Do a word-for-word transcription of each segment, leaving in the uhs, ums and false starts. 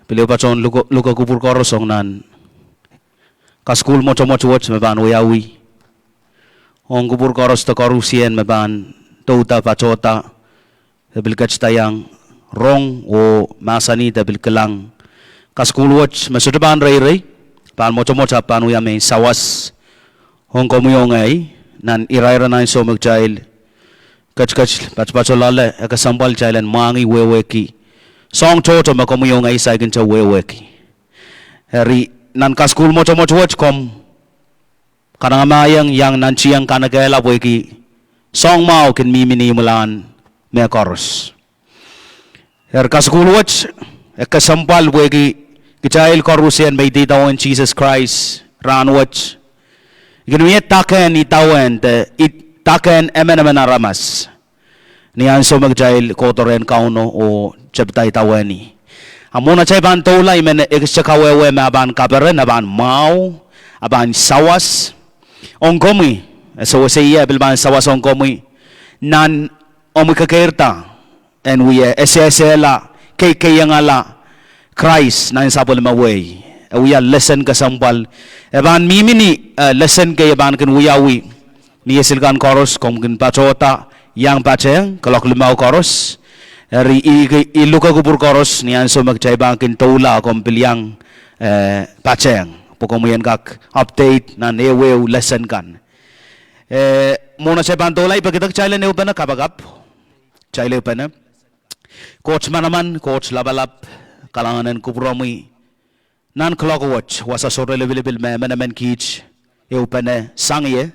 Pil ehu patohwan luke, luke kupwur koaros ong nan kasukuhl mwotomwot wet me pahn wiawi. Ong kupwur koaros de koarusie me pahn douda patohda, e pil ketida iang rong oh mahsanih de pil kilang kasukuhl wet me sohte pahn reirei, pahn mwotomwot ahpw pahn wia mehn sawas ong komwi oh ngehi nan irair en ansou me kitail ketiket patopato loale, e kesempwal kitail en mwahngih wehwehki soahng tohto me komwi oh ngehi saikinte wehwehki. Eri nan kasukuhl mwotomwot wet komw kanengamahiong, iang nantihong, kanekehla pwehki soahng mwahu kin mihmi ni imwilahn mehkoaros. Eri kasukuhl wet e kesempwal pwehki kitail koarusie me idawehn Sises Krais rahnwet, I kin wia dake en idawehn de, dake en emenemen aramas ni ansou me kitail kohdo rehn Kauno oh tepida idawehn ih. A mwohn atail pahn doula, I men ekiste kawehwe me e pahn kaperen, e pahn mwahu, e pahn sawas ong komwi. E sewese ie, e pil pahn sawas ong komwi nan omwi kekeirda en wie esehsehla, keikeiengala Krais nan sapwellime wehi. E wia lesen kesempwal. E pahn mihmi ni, eh, lesen kei e pahn kin wiawi ni isil kan koaros, komw kin patohda, iang patehng kuloak limau koaros. Eri I, I luke kupwur koaros ni ansou me kitail pahn kin doula, komw pil iang, eh, patehng pwe komwi en kak update nan ehuehu lesen kan. Eh, mwohn atail pahn doula, I peki kitail en ehupene kapakap. Kitail ehupene. Koht manaman, Koht lapalap, kalahngan en kupwuromwi nan kuloak wet, wasa sohte lipilipil me emenemen kiht ehupene sang ie.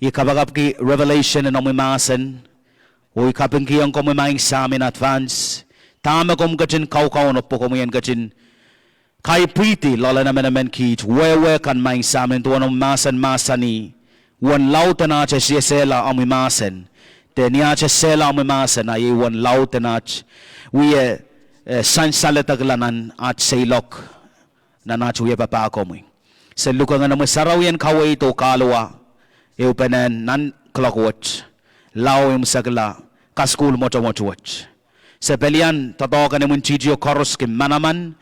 I kapakapki revelation en omwi mahsen, oh I kapingkihong komwi Maing Sahm in advance dahme komw ketin kaukaun pwe komwi en ketin kaipwihdi loalen emenemen kiht wehwe kan Maing Sahm, nin duwen omwi mahsen mahsanih, uwen laud en aht esehsehla omwi mahsen. De ni aht esehla omwi mahsen, a iei uwen laud en aht wie, eh, sansaledekla nan aht seiloak, nan aht wie papah komwi. Se lukengen omwi sarawien kaweid oh kahluwa ehupene nan kuloak wet, lao imwisekla kasukuhl mwotomwot wet. Se pelian doadoahk en imwintihtio koaroski manaman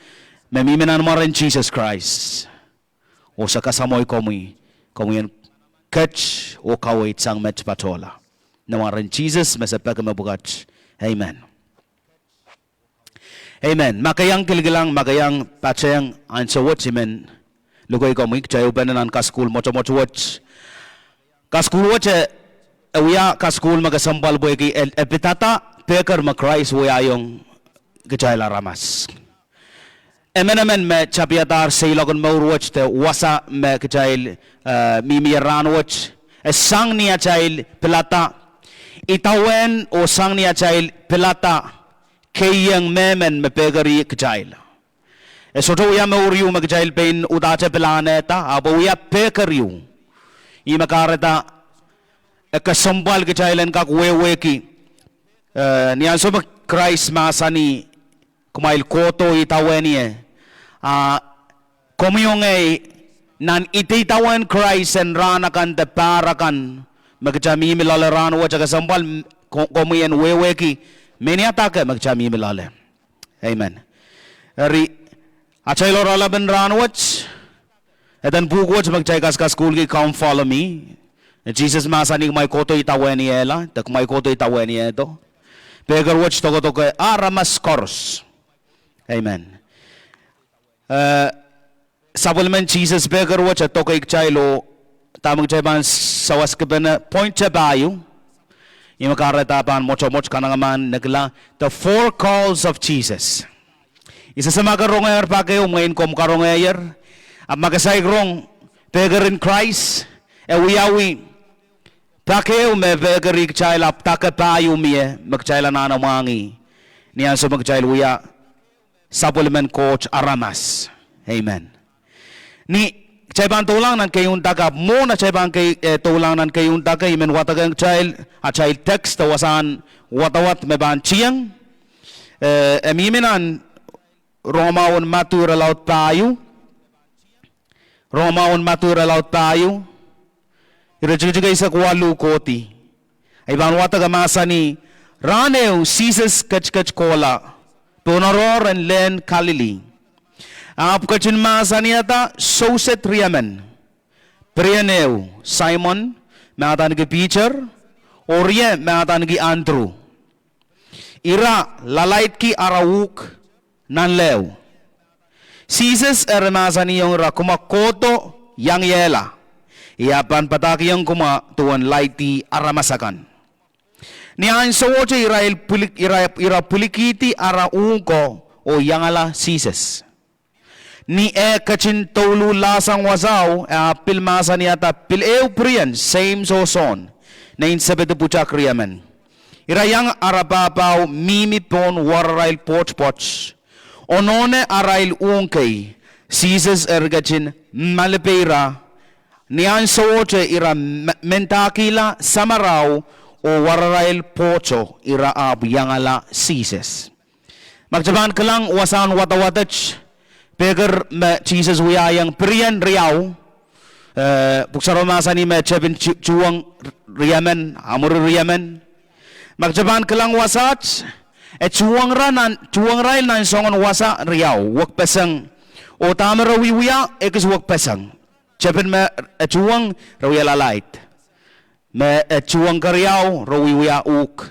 me mihmi nan mwaren Sises Krais. Oh se kasamwo komwi, komwi en ket oh kaweid sang met patohla. Nan mwaren Sises me se peki mepwukat. Amen. Amen. Ma ke iang kilikilang, ma ke iang patehng ansou wet, I men luke komwi, kitail ehupene nan kasukuhl mwotomwot wet. Kasukuhl wet e, e wia kasukuhl me kesempwal pwehki e, e pidada pehker me Krais wiahiong kitail aramas. Emenemen me tapihadahr seiloak en mour wet de wasa me kitail, eh, mihmi ie rahnwet, e sang ni atail pilada idawehn oh sang ni atail pilada keiong mehmen me pehker kitail. E sohte wia mour ieu me kitail pein udahte pilahnehda, ahpw e wia pehker ieu. Ih me kahrehda e kesempwal kitail en kak wehwehki, eh, ni ansou me Krais mahsanih, kumwail kohdo idawehn ie. A komwi oh ngehi, nan ideidawehn Krais en rahn akan de pahr akan me kitail mihmi loale rahnwet, e kesempwal ko-, komwi en wehwehki mehnia dake me kitail mihmi loale. Amen. Eri, atail oaralap en rahnwet, eden pwuhk wet me kitail kaskasukuhlki, Come Follow Me. Sises mahsanih kumwail kohdo idawehniehla, de kumwail kohdo idawehniehdo. Pehker wet dokedoke aramas koaros. Amen. Eh, sapwellimen Sises pehker wet e doke kitail oh dahme kitail pahn sawaskipene, point pahieu. Ih me kahrehda pahn mwotomwot kanengamah en nekila, the four calls of Jesus. I sehse ma ke rongehr pak ehu mwein komw karongehier, ahpw ma ke saik rong pehker en Krais, e wiawi pak ehu me pehker kitail ahpw dake pahieu mie me kitail anahne mwahngih ni ansou me kitail wia sapwellimen Koht aramas. Amen. Ni kitail pahn doulahng nan keieun dake, ahpw mwohn atail pahn kei, eh, doulahng nan keieun dake, I men wadekohng kitail atail text de wasahn wadawad me pahn tieng, eh, e mihmi nan Rongamwahu en Madiu irelaud pahieu. Rongamwahu en Madiu irelaud pahieu, iretikitik eisek waluh kohdi. I pahn wadek, e mahsanih, rahn ehu Sises ketiket kohla pohn oaroahr en lehn Kalili. Ahpw ketin mahsanihada souset riemen, pirien ehu, Saimon, me adaneki Piter, oh rie me adaneki Andrew. Ira lalaidki ara uhk nan lehu. Sises eri mahsanihong ira, Kumwa kohdo iangiehla, I ahpw pahn padahkihong kumwa duwen laidih aramas akan. Ni ahnsowohte ira pwili-, ira, ira pwilikihdi ara uhk ko oh iangala Sises. Ni eh ketin douluhlahsang wasao, e ahpw pil mahsanihada pil ehu pirien, Seims oh Sohn, nein Sepedi pwutak riemen. Ira iang ara pahpahu mihmi pohn wararail pwohtpwoht, onohne arail uhk kei. Sises eri ketin malipeira. Ni ahnsowohte ira me-, mendahkihla samarao oh wararail pwohto, ira ahpw iangala Sises. Ma kitail pahn kilang wasahn wadawadet, peker me Sises wiahiong pirien riau, eh, Pwuhk Sarawi mahsanih me tepin tu-, tuhwong riemen, a mwuri riemen. Ma kitail pahn kilang wasaht, e tuhwong ra nan, tuhwong irail nan soangen wasa riau, wekpeseng. Oh dahme re wiewia, ekis wekpeseng. Tepin me e tuhwong, re wia lalaid. Me e tuhwong keriau, re wiewia uhk.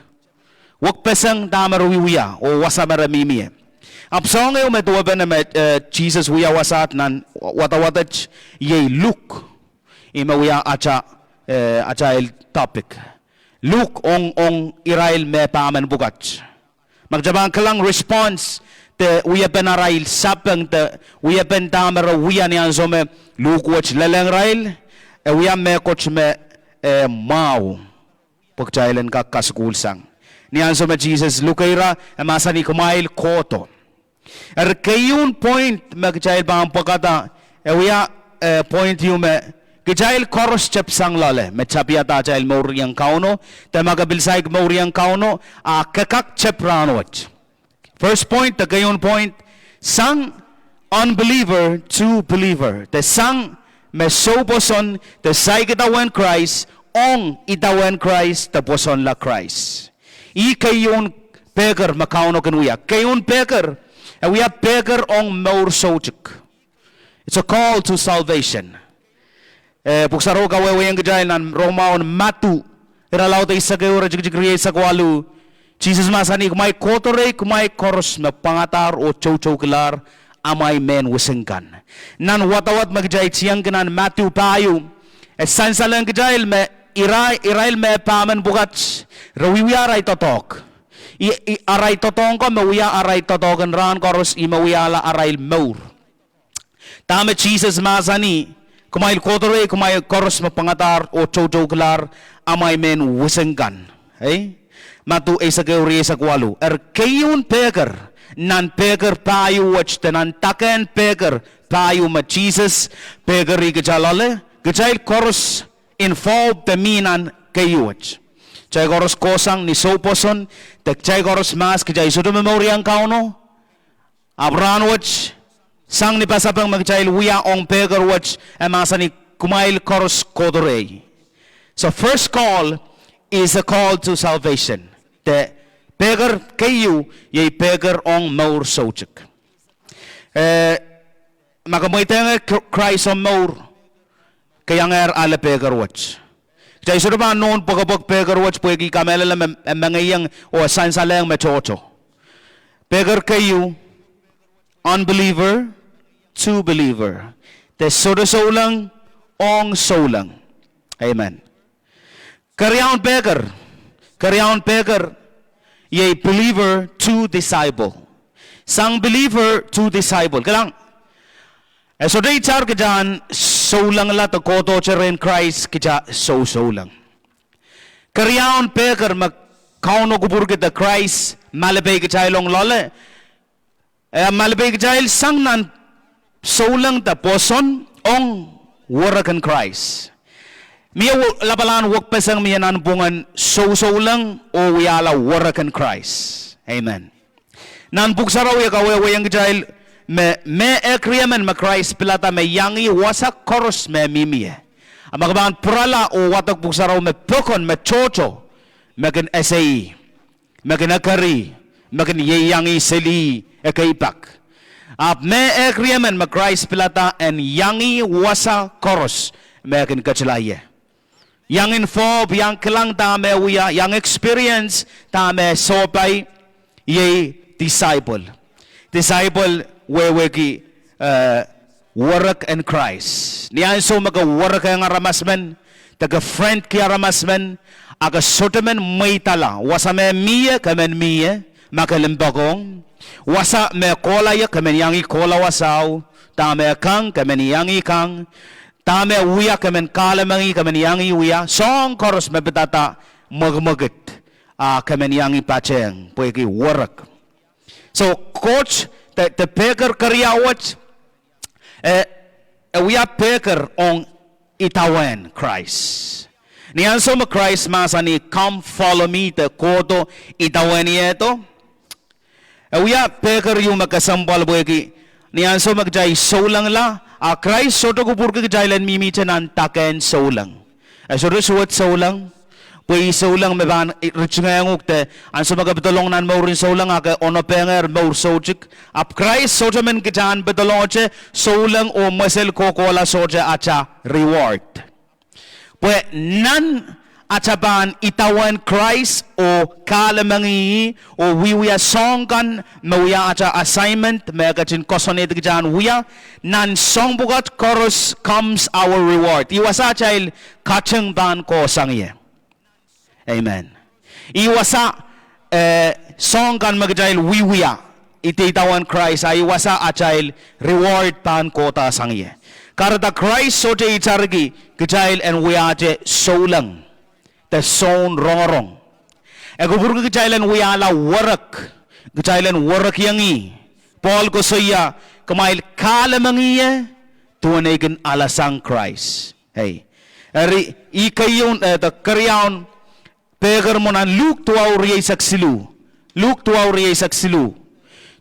Wekpeseng dahme re wiewia oh wasa me re mihmi ie. Ahpw soahng ehu me duwepene me, eh, Sises wia wasaht nan wadawadet, iei Luk. Ih me wia ata, eh, atail topic. Luk ong, ong irail me pahmen pwukat. Ma kitail pahn kilang response, de wiepen arail sapeng, de wiepen dahme re wia ni ansou me Luk wet lelehng irail, e wia mehkot me, eh, mwahu. Pwe kitail en kak kasukuhlsang. Ni ansou me Sises luke ira, e mahsanih, Kumwail kohdo. Eri keieun point me kitail pahn pwekada, e wia, eh, point ieu me kitail koaros tepisang loale, me tapihada atail mour ong Kauno, de ma ke pil saik mour ong Kauno, a ke kak tep rahnwet. First point, de keieun point, sang unbeliever to believer. De sang me soupwoson, de saik idawehn Krais, ong idawehn Krais, de pwosonla Krais. Ih keieun peker me Kauno kin wia. Keieun peker, e wia peker ong mour soutuk. It's a call to salvation. Eh, Pwuhk Sarawi kawehwehiong kitail nan Rongamwahu en Madiu, irelaud eisek ehu, iretikitik rieisek waluh. Sises mahsanih, Kumwail kohdo rehi, kumwail koaros me pwangadahr oh toutoukilahr amwail mehn wisik kan. Nan wadawad me kitail tiengki nan Madiu pahieu, e sansalehng kitail me ira-, irail me pahmen pwukat, re wiewia arail doadoahk. I, i, arail doadoahk ko me wia arail doadoahk en rahn koaros, ih me wiahla arail mour. Dahme Sises mahsanih, Kumwail kohdo rehi, kumwail koaros me pwangadahr oh toutoukilahr amwail mehn wisik kan. Eh? Madiu eisek ehu, rieisek waluh. Eri keieun peker, nan peker pahieu wet, de nan dakehn peker pahieu me Sises pekeri kitail loale, kitail koaros involved de mi nan keieu wet. Kitail koaros kohsang ni soupwoson, de kitail koaros mahs kitail sohte momour ong Kauno. Ahpw rahnwet, sang ni pasapeng me kitail wia ong peker wet, e mahsanih, Kumwail koaros kohdo rehi. So first call is a call to salvation. De peker keieu, iei peker ong mour soutuk. Eh, ma ke mweidehng Kr-, Krais omw mour, ke iangehr ale peker wet. Kitail sohte pahn nohn pwekepwek peker wet pwehki kamehlele me, e mengehiong oh sansalehng me tohto. Peker keieu, unbeliever to believer. De sohte souleng ong souleng. Amen. Keriaun peker, keriaun peker, iei believer to disciple. Sang believer to disciple. Kilang, e sohte itar kitail en soulengla de kohdohte rehn Krais kitail sou souleng. Keriaun peker me Kauno kupwurki de Krais malipe kitail ong loale, e malipe kitail sang nan souleng de pwoson ong werek en Krais. Mie lapalahn wekpeseng mie nanpwungen sou souleng oh wiahla werek en Krais. Amen. Nan Pwuhk Sarawi e kawehwehiong kitail me, me ehk riemen me Krais pilada me iang ih wasa koaros me mihmi ie. A ma ke pahn pwurala oh wadek Pwuhk Sarawi me pokon me tohto, me kin ese ih, me kin ekeri, me kin ieiang ih seli ekei pak. Ahpw me ehk riemen me Krais pilada en iang wasa koaros me kin ketila ie. Iang involve, iang kilang dahme wia, iang experience dahme sohpai, iei disciple. Disciple wehwehki, eh, werek en Krais. Ni ansou me ke werekehng aramas men, de ke friendki aramas men, a ke sohte men mweidala wasa me mie, ke men mie, ma ke limpoakohng. Wasa me kohla ie, ke men iang kohla wasao. Dahme kang, ke men iang kang. Dahme wia, ke men kahlemengih, ke men iang wia. Soahng koaros me pidada mwekimwekid, a ke men iang patehng pwehki werek. So, Koht, de, de pehker keriau wet, e, e wia pehker ong idawehn Krais. Ni ansou me Krais mahsanih, "Come, follow me," de kohdo idawehniehdo, e wia pehker ieu me kesempwal pwehki ni ansou me kitail soulengla, a Krais sohte kupwurki kitail en mihmihte nan dakehn souleng. E sohte suwed souleng, pwe ih souleng me pahn ritingehng uhk de ansou me ke pedolong nan mouren souleng a ke onopehngehr mour soutuk. Ahpw Krais sohte men kitail en pedolongete, souleng oh mwesel kohkohla sohte atail reward. Pwe nan atail pahn idawehn Krais oh kahlemengih oh wiewia soahng kan me wia atail assignment me e ketin koasoanehdi kitail en wia, nan soahng pwukat koaros comes our reward. Ih wasa atail kating pahn kohsang ie. Amen. Ih wasa, eh, soahng kan me kitail wiewia, idawehn Krais, a ih wasa atail reward pahn kohdasang ie. Kahrehda Krais sohte itarki kitail en wiahte souleng de soun rongorong. E kupwurki kitail en wiahla werek, kitail en werekiong ih. Pohl koasoia, kumwail kahlemengih ie duwen ei kin alasang Krais. Ei. Eri, ih keieun, eh, de keriaun pehker mwo nan Luk duwau rieisek siluh. Luk duwau rieisek siluh.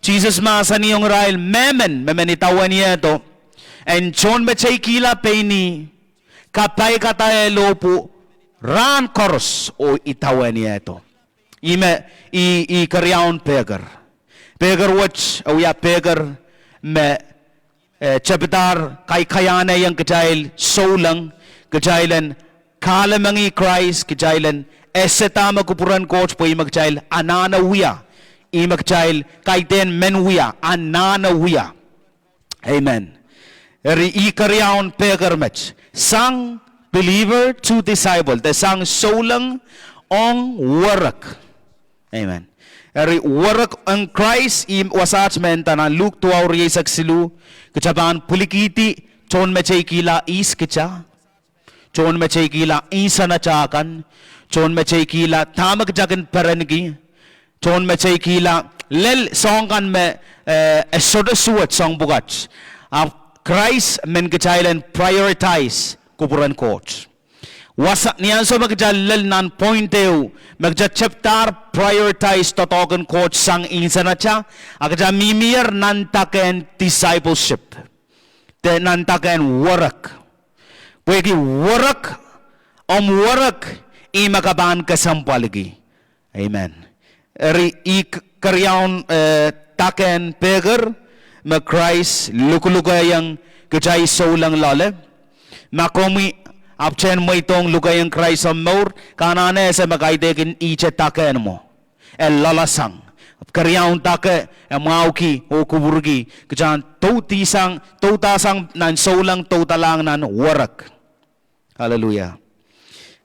Sises mahsanihong irail mehmen me men idawehniehdo, en tohnmeteikihla pein ih, kapaikada eh lohpwu rahn koaros oh idawehniehdo. Ih me, ih, ih keriaun pehker. Pehker wet, e wia pehker me, eh, tepidahr kaikaiahnehiong kitail souleng, kitail en kahlemengih Krais, kitail en esehda me kupwuren Koht pwe ih me kitail anahne wia, ih me kitail kaidehn men wia, anahne wia. Amen. Eri ih keriaun pehker met. Sang believer to disciple. De sang souleng ong werek. Amen. Eri werek ong Krais, ih wasaht me nda nan Luk duwau rieisek siluh, kitail pahn pwilikihdi tohnmeteikihla ihs kitail. Tohnmeteikihla insenatail kan, tohnmeteikihla dahme kitail kin perenki, tohnmeteikihla lel soahng kan me, eh, e sohte suwed soahng pwukat. Ahpw Krais men kitail en prioritize kupwuren Koht. Wasa, ni ansou me kitail lel nan point ehu, me kitail tepidahr prioritize doadoahk en Koht sang insenatail, a kitail mihmier nan dakehn discipleship. De nan dakehn werek. Pwehki werek, omw werek, ih me ke pahn kesempwalki. Amen. Eri ih k-, keriaun, eh, dakehn pehker me Krais lukulukehiong kitail souleng loale. Ma komwi ahpwtehn mweidohng lukehiong Krais omw mour, ke anahne ese me kaidehkin ihte dakehn mwo. E loalesang. Keriaun dake e mwahuki oh kupwurki kitail en doudasang, doudasang nan souleng, doudalahng nan werek. Hallelujah.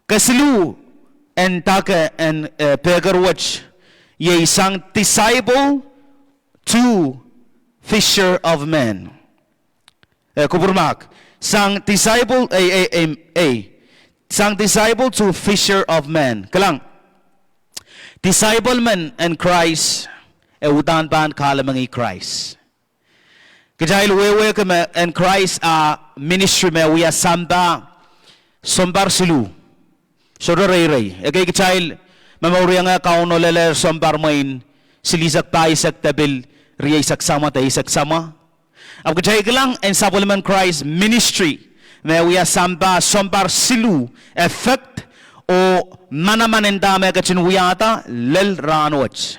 Kesiluh en dake en, eh, pehker wet, iei sang disciple to fisher of men. Eh, kupwurmahk. Sang disciple, eh, eh, eh, eh. Sang disciple to fisher of men. Kilang. Disciple men en Krais, e uhdahn pahn kahlemengih Krais. Kitail wehwehki me en Krais a ministry me wia sampah sounpar siluh. Sohte reirei. Ekei kitail momouriong Kauno lelehr sounpar mwein silihsek pahisek de pil rieisek samwa de eisek samwa. Ahpw kitail kilang en sapwellimen Krais ministry me wia sampah sounpar siluh, effect oh manaman en dahme ketin wiahda lel rahnwet.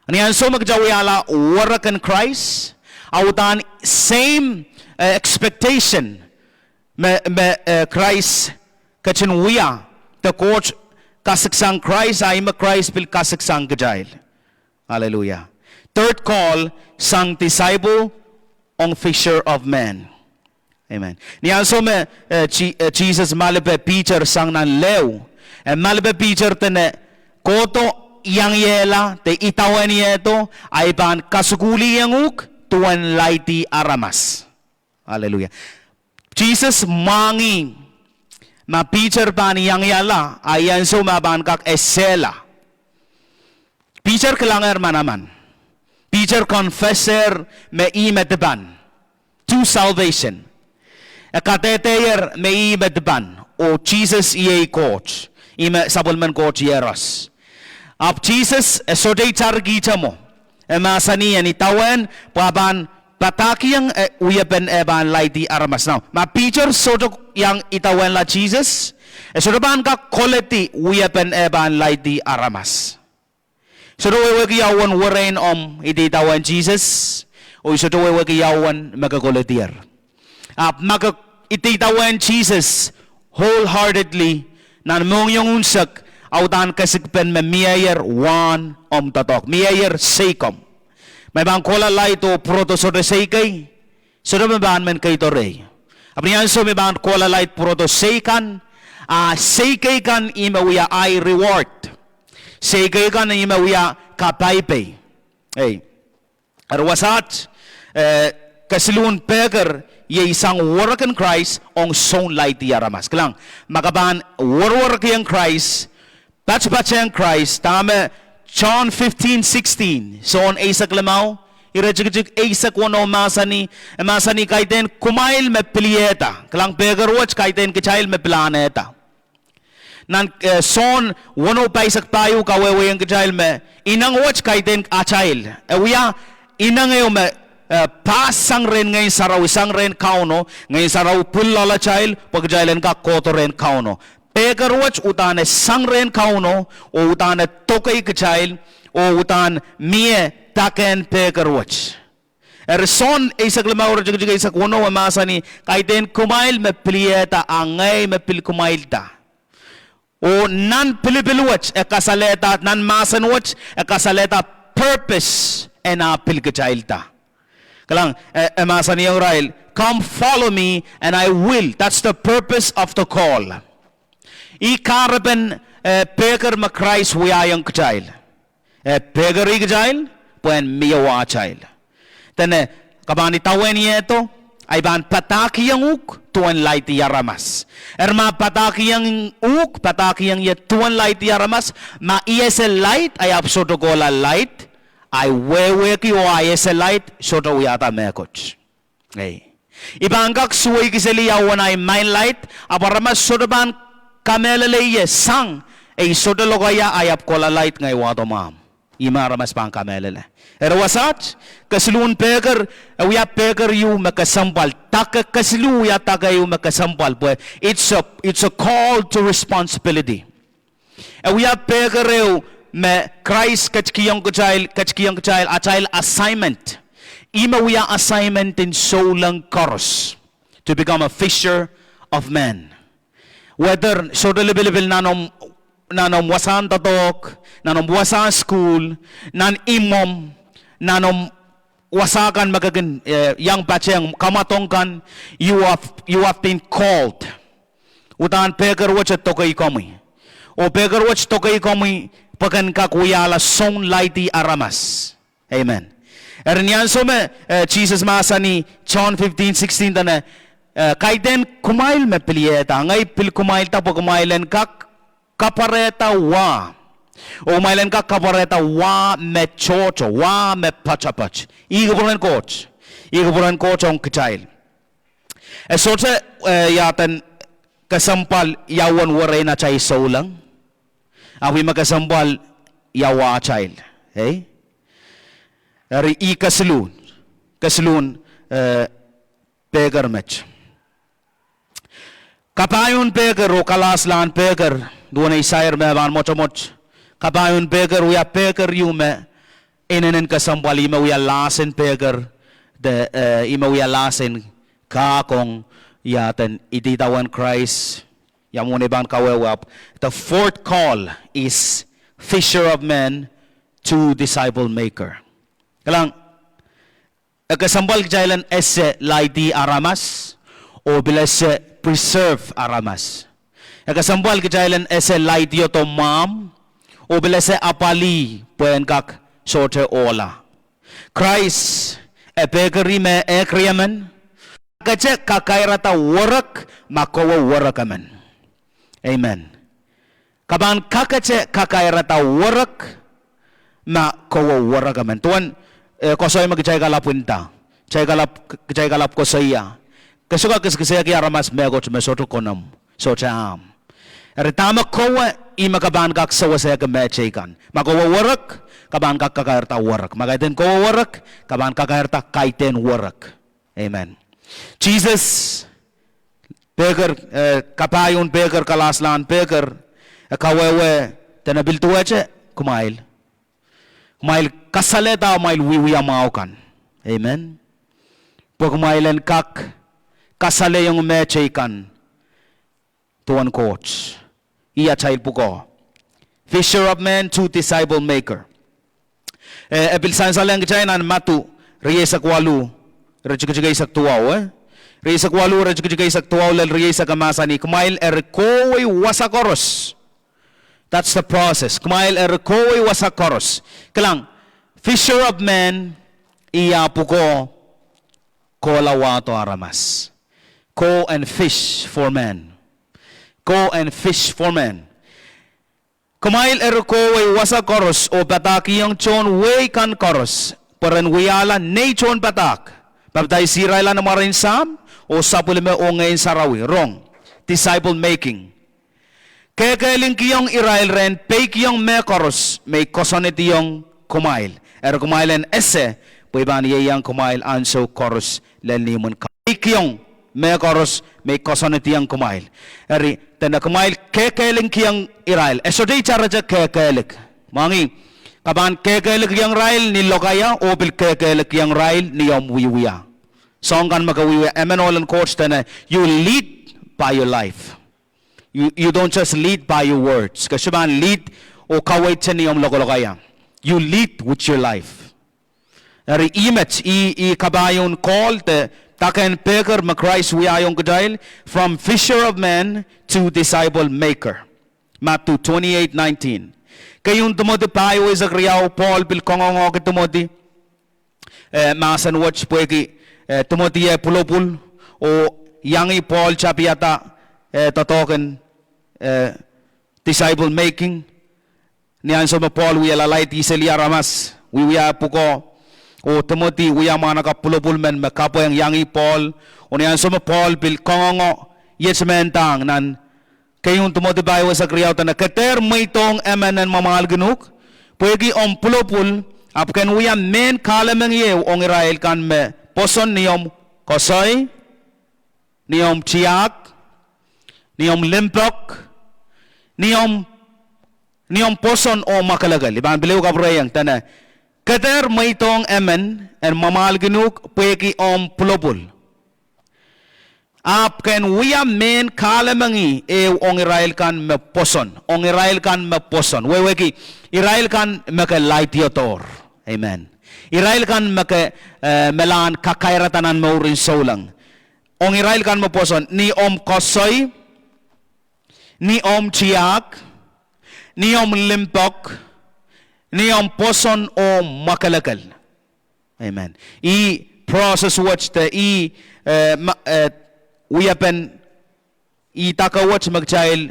Ni ansou me kitail wiahla werek en Krais, A udahn same, eh, expectation me, me, eh, Krais ketin wia, de Koht kasiksang Krais, a ih me Krais pil kasiksang kitail. Hallelujah. Third call sang disciple ong fisher of men. Amen. Ni ansou me, eh, Ji-, eh, Sises malipe Piter sang nan lehu, e malipe Piter dene, kohdo iangiehla de idawehniehdo, ahi pahn kasukuhlihong uhk duwen laidi aramas. Hallelujah. Sises mwahngih ma Piter pahn iangiehla, a ni ansou me e pahn kak esehla. Piter kilangehr manaman. Piter confessehr me ih me dipan. True salvation. E kadehdehier me ih me dipan, oh Sises iei Koht, ih me sapwellimen Koht Iehros. Ahpw Sises e sohte itarikihte mwo. E mahsanih en idawehn pwe e pahn padahkihong, eh, wiepen eh pahn laidi aramas. Now, ma Piter sohte iang idawehnla Sises, e sohte pahn kak koledi wiepen eh pahn laidi aramas. Sohte wehwehki ia uwen werein omw idawehn Sises, oh sohte wehwehki ia uwen me ke koledier. Ahpw ma ke idawehn Sises wholeheartedly, nan mohngiong unsek, a udahn kesikpen me mieier wahn omw doadoahk, mieier seikomw. Ma e pahn kohla laid oh pwurodo sohte sei kei, sohte me pahn men keido rehi. Ahpw ni ansou me pahn kohla laid pwurodo sei kan, a sei kei kan ih me wia ahi reward. Sei kei kan ih me wia kapaipei. Ei. Eri wasaht, eh, kesiluhn pehker iei sang werek en Krais ong soun laidi aramas. Kilang, ma ke pahn werwerekiong Krais, patpatehng Krais, dahme John fifteen sixteen, Sohn eisek limau, iretikitik eisek weneu mahsanih, e mahsanih kaidehn kumwail me piliehda. Kilang, pehker wet kaidehn kitail me pilahnehda. Nan, eh, Sohn weneu pahisek pahieu kawehwehiong kitail me ineng wet kaidehn atail. E wia ineng ehu me, eh, pass sang rehn Ngehn Sarawi, sang rehn Kauno, Ngehn Sarawi pwil loalatail pwe kitail en kak kohdo rehn Kauno. Pehker wet udahn e sang rehn Kauno, oh udahn e dokei kitail, oh udahn mie dakehn pehker wet. Eri Sohn eisek limau iretikitik eisek weneu e mahsanih, kaidehn kumwail me piliehda, a ngehi me pil kumwailda. Oh nan pilipil wet e kasalehda, nan mahsen wet e kasalehda purpose en ah pil kitailda. Kilang, e, e mahsanihong irail, come follow me and I will. That's the purpose of the call. Ih kahrepen, eh, pehker me Krais wiahiong kitail. E pehkeri kitail pwehn mie wahtail. Dene, ke pahn idawehniehdo, ahi pahn padahkihong uhk duwen laidi aramas. Eri ma padahkihong uhk, padahkihong ie duwen laidi aramas, ma I ese laid, I ahpw sohte kohla laid, ahi wehwehki oh ahi ese laid sohte wiahda mehkot. Ei. I pahn kak suweikiseli ia uwen ahi main laid, ahpw aramas sohte pahn kamehlele ie sang, ei sohte lokaia ahi ahpw kohla laid ngehi wahdo mwahmw. Ih me aramas pahn kamehlele. Eri wasaht, kesiluhn pehker, e wia pehker ieu me kesempwal, dake kesiluh wia dake ieu me kesempwal, pwe it's a, it's a call to responsibility. E wia pehker ehu me Krais ketikihong kitail, ketikihong kitail atail assignment. Ih me wia assignment en souleng koaros. To become a fisher of men. Whether sohte lipilipil nan omw, nan omw wasahn doadoahk, nan omw wasahn sukuhl, nan imwomw, nan omw wasa kan me ke kin, eh, iang patehng kamwadong kan, you have, you have been called. Udahn pehker wet e dokei komwi. Oh pehker wet dokei komwi pwe ken kak wiahla soun laidi aramas. Amen. Eri ni ansou me, eh, Sises mahsanih, John fifteen sixteen dene, eh, kaidehn kumwail me piliehda, ngehi pil kumwailda pwe kumwail en kak kapwarehda wah. Oh kumwail en kak kapwarehda wah me tohto, wah me poatopoat. Ih kupwuren Koht. Ih kupwuren Koht ong kitail. E sohte, eh, iaden kesempwal ia uwen werein atail souleng. Ahpw ih me kesempwal ia wahtail. Ei? Eri ih kesiluhn, kesiluhn, eh, pehker met. Kapahieuhn pehker oh kalaslahn pehker, duwen ei sair me pahn mwotomwot. Kapahieuhn pehker wia pehker ieu me inenen kesempwal, ih me wia lahsen pehker, de, eh, ih me wialahsen kak ong ia den idawehn Krais, ia mwomwen ei pahn kawehwe ahpw. The fourth call is fisher of men to disciple maker. Kilang, e kesempwal kitail en ese laidi aramas, oh pil ese preserve aramas. E kesempwal kitail en ese laidiodo mwahmw, oh pil ese apwalih pwehn kak sohte ohla. Krais, e pekeri me ehk riemen, kakete kakairada werek ma kowe werek emen. Amen. Ke pahn kakete kakairada werek ma kowe werek emen. Duwen, eh, koasoi me kitail kalap nda, kitail kalap, kitail kalap koasoia, ke sohte kak kiskisehki aramas mehkot me sohte konom, sohte ahmw. Eri dahme kowe, ih me ke pahn kak sewesehki mehteikan. Ma kowe werek, ke pahn kak kakairada werek. Ma kaidehn kowe werek, ke pahn kakairada kaidehn werek. Amen. Sises, pehker, eh, kapahieu en pehker, kalaslahn pehker, e kawehwe dene pil duwehte kumwail, kumwail kasalehda amwail wiewia mwahu kan. Amen. Pwe kumwail en kak kasalehiong mehteikan duwen Koht. Ih atail pwukoa. Fisher of men to disciple maker. Eh, e pil sansalehng kitail nan Madiu rieisek waluh, iretikitik eisek duwau, eh? Rieisek waluh, iretikitik eisek duwau lel rieisek, e mahsanih, kumwail eri kohwei wasa koaros. That's the process. Kumwail eri kohwei wasa koaros. Kilang, fisher of men, ih ah pwukoa, kohla wahdo aramas. Go and fish for men. Go and fish for men. Kumwail eri kohwei wasa koaros oh padahkihong tohn wehi kan koaros pwe ren wiahla nei tohn padahk, papidaisih irail nan mwaren Sahm oh Sapwellime oh Ngehn Sarawi. Rong, disciple making. Kehkehlingkihong irail ren peikiong mehkoaros me I koasoanediong kumwail. Eri kumwail en ese pwe I pahn ieiang kumwail ansou koaros lel ni imwin ka-, peikiong mehkoaros me I koasoanediong kumwail. Eri dene kumwail kehkehlingkihong irail. E sohte itarete kehkehlik. Mwahngih, ke pahn kehkehlikiong irail ni lokaia oh pil kehkehlikiong irail ni omw wiewia. Soahng kan me ke wiewia, emen ohlen Koht dene, you lead by your life. You, you don't just lead by your words. Ke sohte pahn lead oh kaweid ni omw lokolokaia. You lead with your life. Eri ih met, ih, ih kapahieu en call de dake en pehker me Krais wiahiong kitail, from fisher of men to disciple maker. Madiu twenty-eight nineteen. Keieun Timoty pahieu eisek riau, Pohl pil kangoange Timoty, eh, mahsen wet pwehki, eh, Timoty eh pwulopwul, oh iang ih Pohl tapihada, eh, doadoahk en, eh, disciple making. Ni ansou me Pohl wie lalaid seli aramas, wiewia pwukoa, oh Timoty wia mwahnakapw pwulopwul men me kapwehng iang ih Pohl, oh ni ansou me Pohl pil kangoange iet me ndahng nan keieun Timoty pahieu eisek riau dene, ke dehr mweidohng emen en mwamwahlkin uhk pwehki omw pwulopwul, ahpw ke en wia mehn kahlemengih ehu ong irail kan me pwoson ni omw koasoi, ni omw tiahk, ni omw limpoak, ni omw, ni omw pwoson oh mwakelekel. I pahn pil ehu kapwurehiong dene, ke dehr mweidohng emen en mwamwahlkin uhk pwehki omw pwulopwul, ahpw ke en wia mehn kahlemengih ehu ong irail kan me pwoson, ong irail kan me pwoson. Wehwehki, irail kan me ke laidiodohr. Amen. Irail kan me ke, eh, melahn kakairada nan mourin souleng. Ong irail kan me pwoson, ni omw koasoi, ni omw tiahk, ni omw limpoak, ni omw pwoson oh mwakelekel. Amen. Ih process wet de ih, eh, ma-, eh, wiepen, ih dake wet me kitail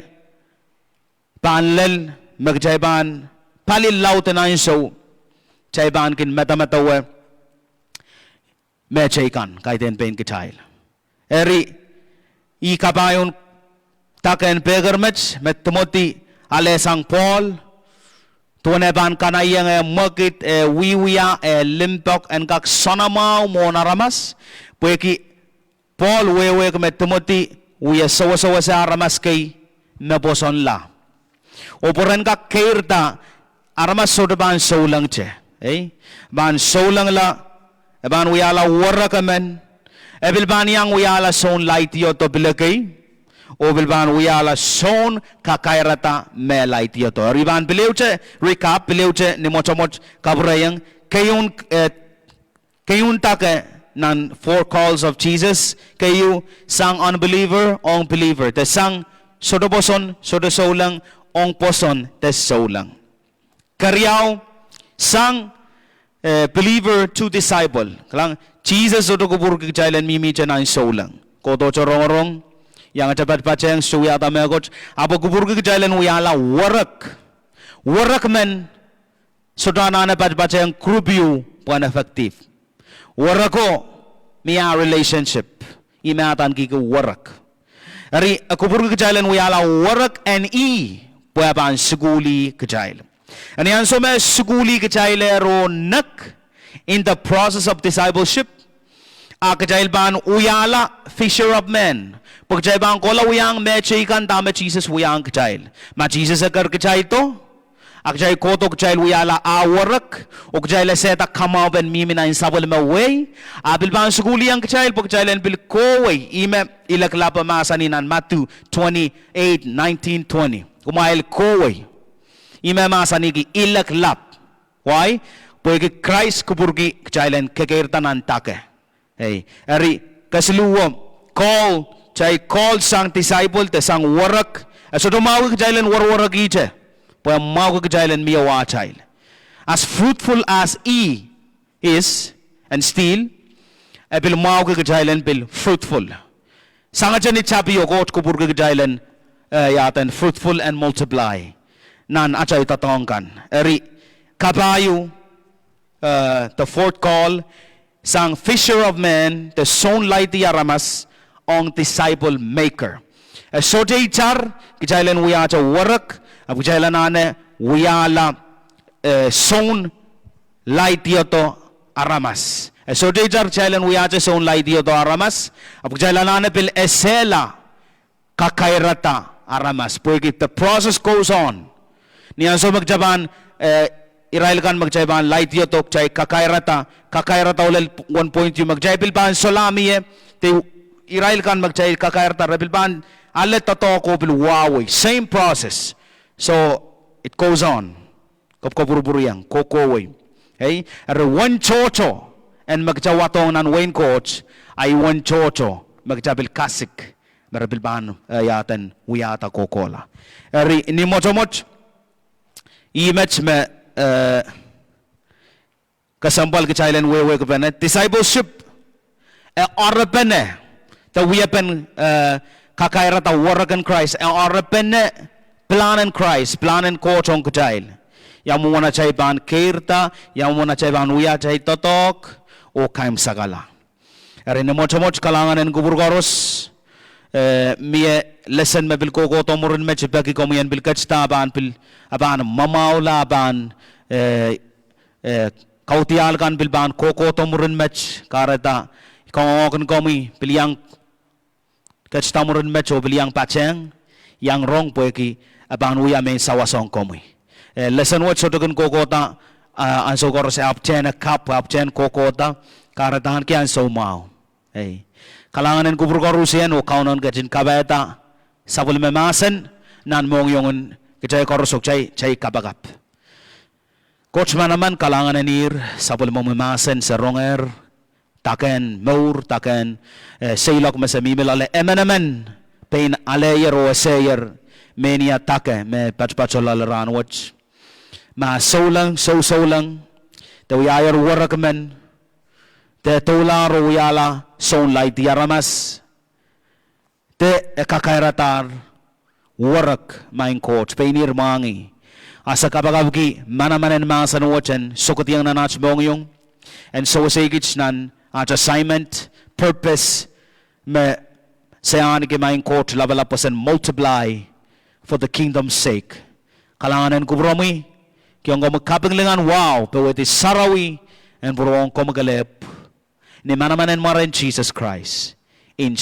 pahn lel, me kitail pahn pali laud en ansou, kitail pahn kin medemedewe mehteikan, kaidehn pein kitail. Eri, ih kapahieu en dake en pehker met me Timoty alehsang Pohl, duwen eh pahn kanaieng eh mwekid, eh wiewia, eh limpoak en kak soanamwahu mwohn aramas, pwehki Pohl wehwehki me Timoty wie sewesewese aramas kei me pwosonla. Oh pwe ren kak keirda aramas sohte pahn soulengte, eh, pahn soulengla, E pahn wiahla werek emen. E pil pahn iang wiahla soun laidiodo pil ekei, oh pil pahn wiahla soun kakairada me laidiodo. Eri pahn pil ehute recap, pil ehute ni mwotomwot kapwureiong, keieu, eh, keieu dake nan four calls of Jesus, keieu sang unbeliever ong believer, de sang sohte pwoson, sohte souleng, ong pwoson de souleng. Keriau, sang, eh, believer to disciple. Kilang, Jesus sohte kupwurki kitail en mihmihte nan souleng. Kohdohte rongorong, iangete patpatehng, sohte wiahda mehkot, ahpw e kupwurki kitail en wiahla werek. Werek men sohte anahne patpatehng group ieu pwehn effective. Wereko mie relationship, ih me adaneki werek. Eri e kupwurki kitail en wiahla werek en ih pwe e pahn sukuhlih kitail. Eri ansou me e sukuhlih kitailehr oh nek in the process of discipleship, a kitail pahn wiahla fisher of men, pwe kitail pahn kohla wiahiong mehteikan dahme Sises wiahiong kitail. Ma Sises eker kitaildo, a kitail kohdo kitail wiahla ah werek, oh kitail esehda kamwahupen mihmi nan sapwellime wehi, a pil pahn sukuhlihong kitail pwe kitail en pil kohwei, ih me ilek lap e mahsanih nan Madiu twenty-eight, nineteen, twenty. Kumwail kohwei. Ih me mahsanihki ilek lap. Why? Pwehki Krais kupwurki kitail en kekeirda nan dake. Ei, eri kesiluhwo, call, kitail call sang disciple de sang werek. E sohte mwahuki kitail en werwerekihte, pwe e mwahuki kitail en mie wahtail. As fruitful as he is, and still, e pil mwahuki kitail en pil fruitful. Sangete ni tapio Koht kupwurki kitail en, eh, iaden fruitful and multiply nan atail doadoahk kan. Eri kapahieu, eh, the fourth call, sang fisher of men, de soun laidi aramas, ong disciple maker. E sohte itar kitail en wiahte werek, ahpw kitail anahne wiahla, eh, soun laidiodo aramas. E sohte itar kitail en wiahte soun laidiodo aramas, ahpw kitail anahne pil esehla kakairada aramas. Pwehki the process goes on. Ni ansou me kitail pahn, eh, irail kan me kitail pahn laidiodo, kitail kakairada, kakairada oh lel one point two me kitail pil pahn solahr mie, de irail kan me kitail kakairada, re pil pahn ale doadoahk oh pil wahwei. Same process. So, it goes on. Kopwkopwurupwuriong, kohkohwei. Ei, eri uwen tohto en me kitail wadohng nan wehin Koht, a uwen tohto me kitail pil kasik me re pil pahn, eh, iaden wiahda kohkohla. Eri ni mwotomwot, ih met me, eh, kesempwal kitail en wehwehkipene. Discipleship, e oarepene, de wiepen, eh, kakairada werek en Krais, e oarepene pilahn en Krais, pilahn en Koht ong kitail. Ia mwomwen atail pahn keirda, ia mwomwen atail pahn wia atail doadoahk, oh kaimwisekala. Eri ni mwotomwot kalahngan en kupwur koaros, eh, mie lesen me pil kohkohdo mwurin met, I peki komwi en pil ketido, a pahn pil, a pahn mwamwahula, a pahn, eh, eh, kaudiahl kan pil pahn kohkohdo mwurin met, kahrehda I kangoangehkin komwi pil iang ketido mwurin met oh pil iang patehng, iang rong pwehki e pahn wia mehn sawas ong komwi. Eh, lesen wet sohte kin kohkohda, ah, ansou koaros, e ahpwtehn e kapw, ahpwtehn kohkohda, kahrehda ahneki ansou mwahu. Ei. Kalahngan en kupwur koarusie oh Kauno en ketin kapaiada sapwellime mahsen nan mohngiongen kitail koaros oh kitail, kitail kapakap. Koht manaman, kalahngan en ihr sapwellimomwi mahsen se rongehr, dakehn mour, dakehn, eh, seiloak me se mihmi loale, emenemen pein aleier oh eseier mehnia dake me patopato loale rahnwet. Ma souleng, sousouleng, de wiahier werek men, de doulahr oh wiahla soun laidi aramas, de e kakairadahr werek, maing Koht, pein ihr mwahngih. A se kapakapki manaman en mahsen wet en sokodiong nan aht mohngiong, en sewese kiht nan aht assignment, purpose, me se ahneki, maing Koht lapalap, pwe sen multiply for the kingdom's sake. Kalahngan en kupwuromwi, kihong komwi kapinglingan, wahu, powehdi sarawi en pwurohng komwi kelehpw, ni manaman en mwaren Sises Krais. In